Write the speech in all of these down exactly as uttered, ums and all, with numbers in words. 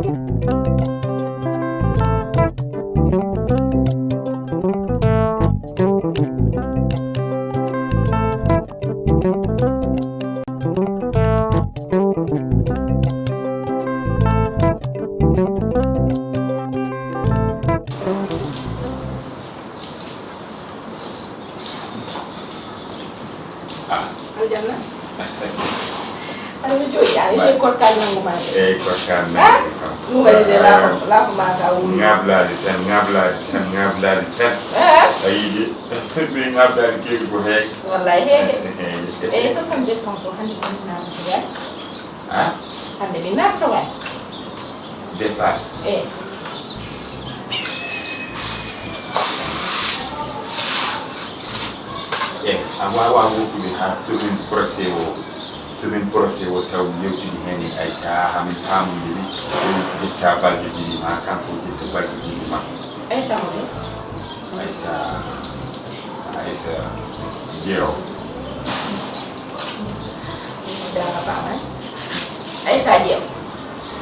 Aljanna. Aɗa mi jooɗi, a yiɗi korkal nanngu maa de. Eyi, korkal nanngu kam. Ɗum waɗi de, laafo, laafo maa ka wuli. Ŋablaali tan, ŋablaali tan, ŋablaali tan. Eh? A yiɗi, mi ŋablaali keeri ko heege. Wallaay heege. Heege. Eyi, ko kam dépense o hannde ko min naamata waay. Ah? Hannde min naamata waay. Départ. Eh. Eh, a waawaa woppude haa semaine prochaine o, semaine prochaine o taw mi yewtini heen e Aïssa, haa min paamondiri, o jetta balɗe ɗiɗi ma, kanko o jetta balɗe ɗiɗi ma. Aïssa hoɗo? Aïssa, Aïssa Jeero. Jaaraama. Aïssa Jeero.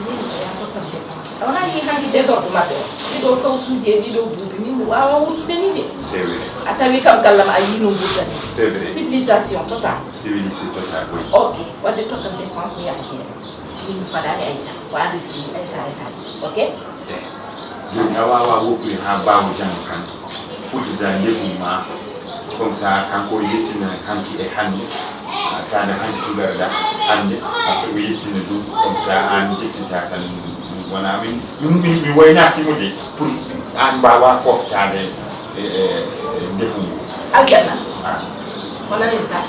Min mi yaa tottata dépense. A wonaa yii hanki désordre maɓɓe o. Ɗiɗo kaw suuji e ɗiɗo buubi. Min mi waawaa wuttude nii de. C'est vrai. A tawi kam galle ma a yii no mburtani. C'est vrai. Civilisation total. Civilisé total, oui. Ok. Waɗde tottam dépense mi yaha jeeɗa. Min mi fadaani Aïssa. Ko an resini Aïssa, Aïssa. Ok? Eh, jooni a waawaa woppude haa baawo janngo kan. Fuɗɗida ndefu ma. Comme ça, kanko o yettina hanki e hannde. Ah, tawde hanki sugarɗa hannde. Après o yettina ɗum. Comme ça, an jettita tan. Wona min, min, min, mi waynaaki mo de. Pour an mbaawa foftaade e, e, e ndefu ngu. Aljanna. Ah. Ko nanirta?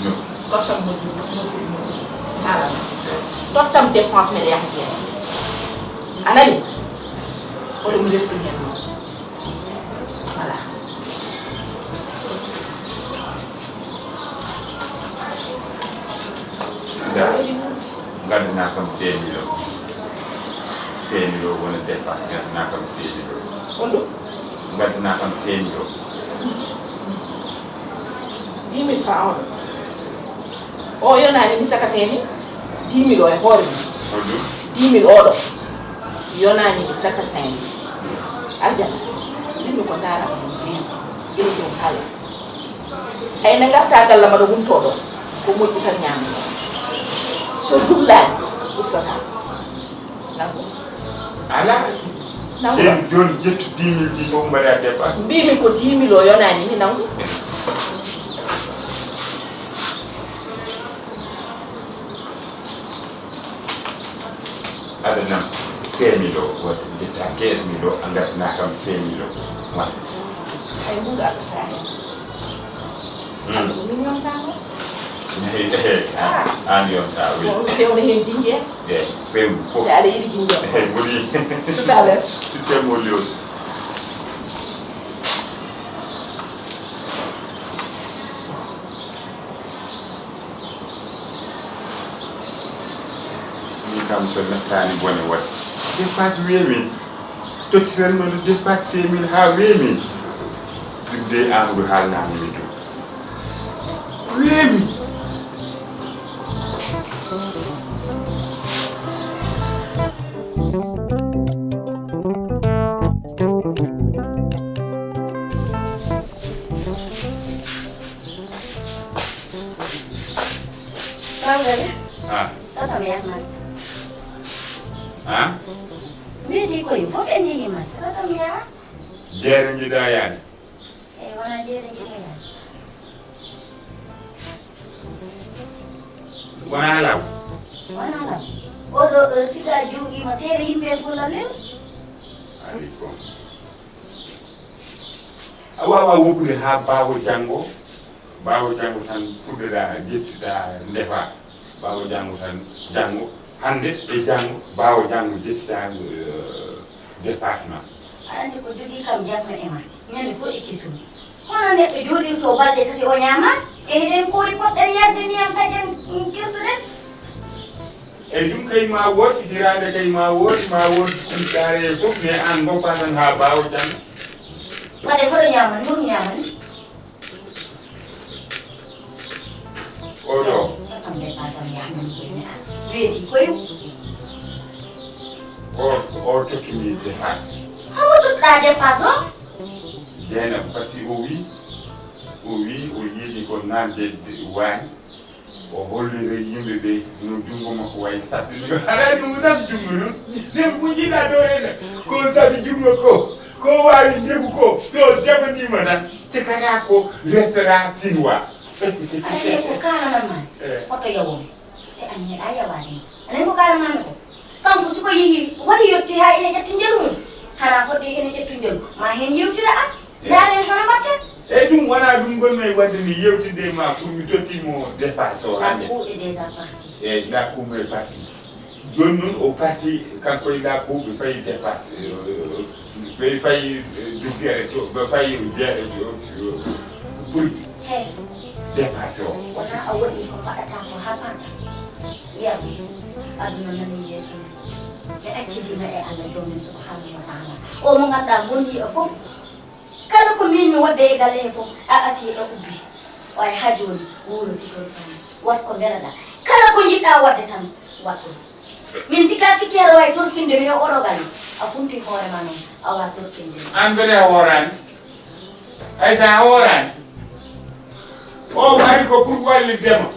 No. Tottam mo ɗum, no fuɗi mo ɗum. Haalana. Eh. Tottam dépense men yaha jeeɗa. A nani? Oɗo mi reftu heen noon. Voilà. Nda, ngaddanaa kam cinq mille o. Cinq mille o wona dépense, ngaddanaa kam cinq mille o. Honɗum? Ngaddanaa kam cinq mille o. Dix mille francs oɗo. O yonaani mi saka cinq mille? Dix mille o e hoore mum. Honɗum? Dix mille oɗo. Yonaani mi saka cinq mille. Aljana. Yimɓe ko ndaara ko ɗum feewi. Ina ɗum haalas. Hay nde ngarta galla mbaɗa wumtoo ɗo. Ko moƴƴi tan ñaama. So jublaani, ustataa. Nangu. Alaa. Nangu. Ɓeen jooni ƴettu dix mille ji fof mbaɗa dépense. Mbiimi ko dix mille o yonaani mi nangu. Adanam cinq mille o, wata ƴetta quinze mille o, a ngaddanaa kam cinq mille o. Wata. Ay, mbuɗo addataa heen. Hmm. Ko min yontaa ko? Ehe, ehe. Ah. Aan yontaa, oui. Ko on fewna heen jinjeer? Ehe, fewnu fof. Te aɗa yiɗi jinjeer? Ehe, moni. Tout à l'heure. Tout à l'heure. Min kam so mettaani bone waɗi. Dépasse weeɓi. Tottiranno nde dépasse cinq mille haa weeɓi. Ɗum de Amadou haalnaani mi ɗum. Weeɓi. Mawɗo de. Ah. Toto mi yahmas. Ah? Weeti koye fof en yehi mas. Toto mi yaha. Jeere njiɗaa yaade? Eyi, wona jeere njiɗmi yaade. Wona law? Wona law. Oɗo, eh, sika jooɗiima seeɗa yimɓe fof lalle. Ari kon. A waawaa woppude haa baawo janngo, baawo janngo tan puɗɗoɗaa, njettuɗaa, ndefaa. Baawo janngo tan, janngo, hannde e janngo, baawo janngo njettuɗaa, eh, dépassement. Aɗa anndi ko jogii kam janngo e ma, ñande fof e kisum. Hono neɗɗo jooɗirtoo balɗe tati o ñaamaani? E hiɗen koori poɗɗen yarde ndiyam taƴen, mm, kirtuɗen? Eyi, ɗum kay ma woodi, diraade kay ma woodi, ma woodi kumtaare e fof, mais aan ngoppaa tan haa baawo janngo. Waɗde hoɗo ñaama, mburu ñaama ni? Oɗo. Kam dépense am yaha min koye mi an. Weeti koye. O, o tottumi dépasse. Homo totta dépasse o? Jeynaba, parce que o wi, o wi, o yiɗi ko nande waañ. O holliri yimɓe ɓe no junngo makko wayi saɗtude. Haray ɗum saɗi junngo noon. Ndeen ko jiɗa ɗo ene. Ko saɗi junngo ko. Ko waawi ndefu ko. So jaɓaniima tan. Cikata ko restaurant chinois. Aɗa ko kalanamma. Eh. Hoto yawomi. E an meeɗa yawaade mo. Aɗa ko kalanmaami ko. Kanko suko yehi, hoto yotti haa ene ƴetta njalu mum. Hana hoɗde ene ƴetta njalu. Ma heen yewtira an. Ndaaren hono mbaɗten. Eyi, ɗum wonaa ɗum ngonmi e waɗde mi yewtidde e ma pour mi tottimo dépasse o hannde. La cour est déjà partie. Eyi, la cour est partie. Jooni noon o parti kanko e la cour ɓe payi dépasse, ɓe payi duggere to, ɓe payi pour Hey, dépasse o. Wonaa a waɗi ko mbaɗataa ko haa parɗa. Yeru, aduna nani yeeso mum. Ɓe accitiima e Allah joomin subhanahu wa taala. O mo ngannduɗaa ngonɗi e fof. Kala ko miin mi waɗde e galle he fof, a asii a ubbi. O ay haa jooni, wuuro Sikoor Fani. Waɗ ko mbelaɗaa. Kala ko njiɗɗaa waɗde tan, waɗ ɗum. Min sikka sikkeere wawi torkinde mi e oɗo galle. A funti hoore ma noon, a wawa torkinde mi. An mbele a hoorani? Ay sa a hoorani? O ari ko pour wallitde ma.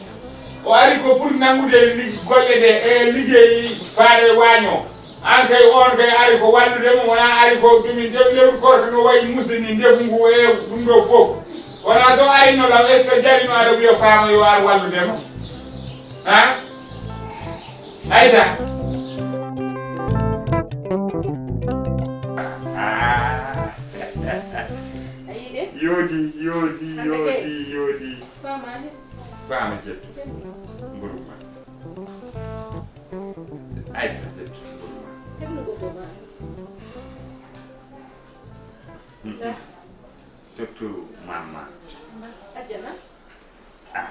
O ari ko pour nanngude lig-, golle ɗe e liggey faade waaño. An kay, on kay ari ko wallude mo, wona ari ko ɗumin de lewru korka no wayi musde ni ndefu ngu e ɗum ɗo fof. Wona so ari no law, est-ce que jarino aɗa wiya faama yo ar wallude mo? Ha? Aïssa. Ah. A yiɗi? Yodi, yodi, yodi, yodi. Faama de. Faama jettu. Mburu ma. Aïssa jettu mburu ma. Hebnu ko ko ma. Tottu mamma. Ajjana. Ah.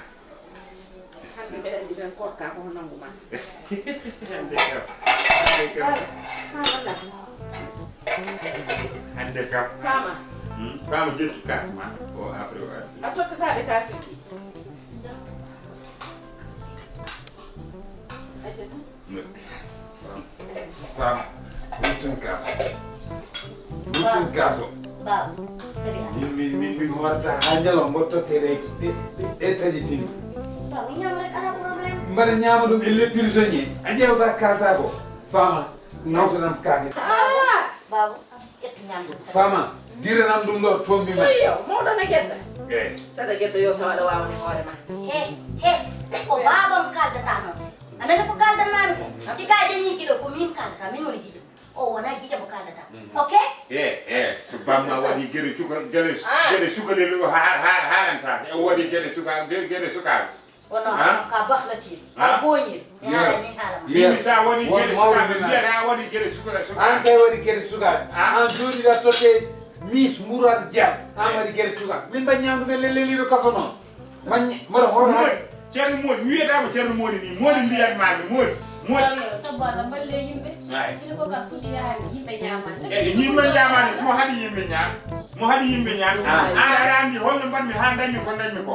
Hannde mbeɗa anndi tan korka ko nangu ma. Hannde kam. Hannde kam. Faama. Hannde kam. Faama. Hmm? Faama jettu kaas ma. O après o addi. A tottata ɓe kaas ki. Ajjana. Faam, ruttin kaaso. Ruttin kaaso. Baaw, sabi an. Min, min, min, min hoorata haa ñalawma mboɗo tottee ɗe, ɗe, ɗe, ɗe taƴi tini. Baaw, ñaama rek, alaa problème. Mbaɗa ñaama ɗum e les prisonniers. A ƴeewta kaalta ko. Faama, nawtanam kaake. Baaw, baaw. Ƴettu ñamdu. Faama, diranam ɗum ɗo, toon mi ma. Iyo, mawɗo na gedda. Eey. Sada gedda yo taw aɗa waawani hoore ma. He, he, ko baabam kaaldata noon. A nani ko kaaldan maami ko? Si ka dañi giɗo ko min kaaldata, min woni giɗo. O wona giɗo mo kaaldata. Mhm. Ok? Eey, eey, so bamma waɗi gere cuka, gere, ah, gere cukalel o ha-, ha-, haalanta. O waɗi gere cuka, gere, gere sukaaɓe. Kono an ka bahlatiiɗo, a gooñiiɗo. Mi haalay min haala ma. Min mi sa waɗi gere sukaaɓe, mbiyata a waɗi gere sukaaɓe. An kay waɗi gere sukaaɓe. An jooɗiɗa totte mis murat jam, an waɗi gere sukaaɓe. Min mbaɗ ñaamdu men lelleliiɗo kaso noon. Mbaɗ ña-, mbaɗa hoore. Moodi, Ceerno Moodi, mi wiyata ko Ceerno Moodi ni. Moodi mbiyat ma mi, Moodi. Moodi. Sabu Allah mballe yimɓe. Ay. Kino ko ka fuɗɗi yaade yimɓe ñaamani. E, yimɓe ñaamani, mo haɗi yimɓe ñaam. Mo haɗi yimɓe ñaam. Ah. An aɗa anndi holno mbaɗmi haa ndañmi ko ndañmi ko.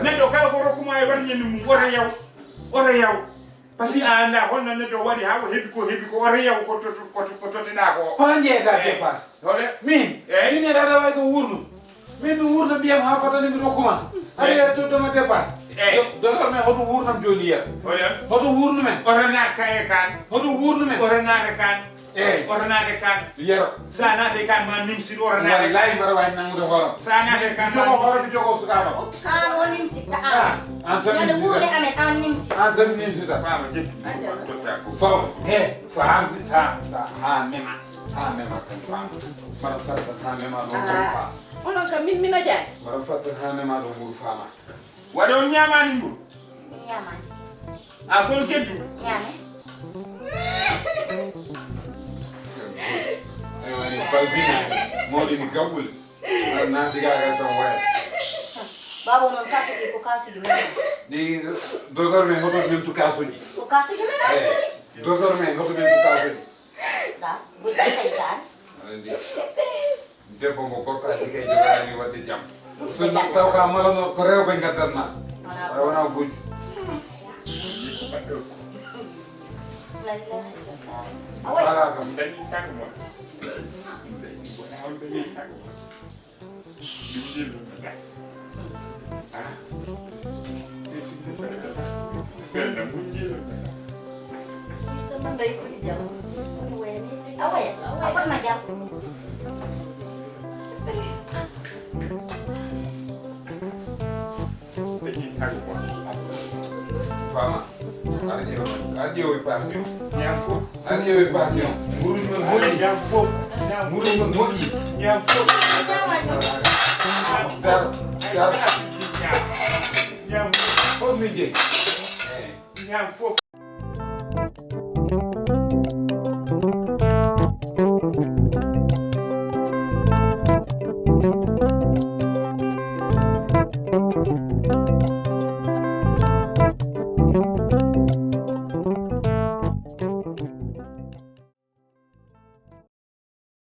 Neɗɗo kala ko rokkuma e waɗi ñande mum, oto yaw. Oto yaw. Parce que a anndaa holno neɗɗo waɗi haa o heɓi ko heɓi ko, oto yaw ko to-, ko to-, ko totteɗaa ko. Hono njeeyɗaa dépense? Hole? Min? Eey. Min e ɗaɗa way ko wuurnu. Min mi wuurna mbiyam haa fotani mi rokkuma. Aɗa wiya tottoma dépense. Eey. Do-, docteur men hoto wuurnam jooni yer. Hole? Hoto wuurnu men. Oto naat ka e kaan. Hoto wuurnu men. Oto naata kaan. Eey. Oto naate kan. Yero. Sa naate kan ma nimsiɗo oto naate kan. Wallahi mbaɗa waawi nanngude hooram. Sa naate kan ma jogo hooram, mi jogo sukaaɓam. An o nimsitta an. Ah, an tan ñande wuurle amen an nimsi. An tan nimsita. Faama jeppi. Fawa. He, fa ha, ha, ha mema. Ha mema tan faama. Mbaɗa fadda ha mema ɗo tan faama. Onon kam min, min a jaay. Mbaɗa fadda ha mema ɗo mburu faama. Waɗa on ñaamaani mburu? Min ñaamaani. A kon keddu? Ñaame. Ay woni balbina. Mawɗi ni gabbul. Naati gagal tan waya. Baaba noon kaasuji ko kaasuji men. Ni désormais hoto men tu kaasuji. Ko kaasuji men kaasuji. Désormais hoto men tu kaasuji. Da, guddi kay tan. Aɗa anndi. Debbo mo gorko addi kay jogaani waɗde jam. So taw ka malano ko rewɓe ngaddan ma. Wona. Ay wona gujjo. La ilaha illallah. Awa. Fala kam. Dañi sago mon. Wona on dañi sago mon. Ɗum jillunoɗa. Ah. Ɓen na mun jillunoɗa. Sama ndey ko jam. Woni wayani. A waya. A fotma jam. Dañi sago mon. Fama. Aɗa ƴeewa, aɗa ƴeewa e passion. Ñaam fof. Aɗa ƴeewa e passion. Mburum men moƴƴi. Ñaam fof. Ñaam Mburum men moƴƴi. Ñaam fof. Dar, dar. Ñaam. Fof min jeyi. Eh. Ñaam fof.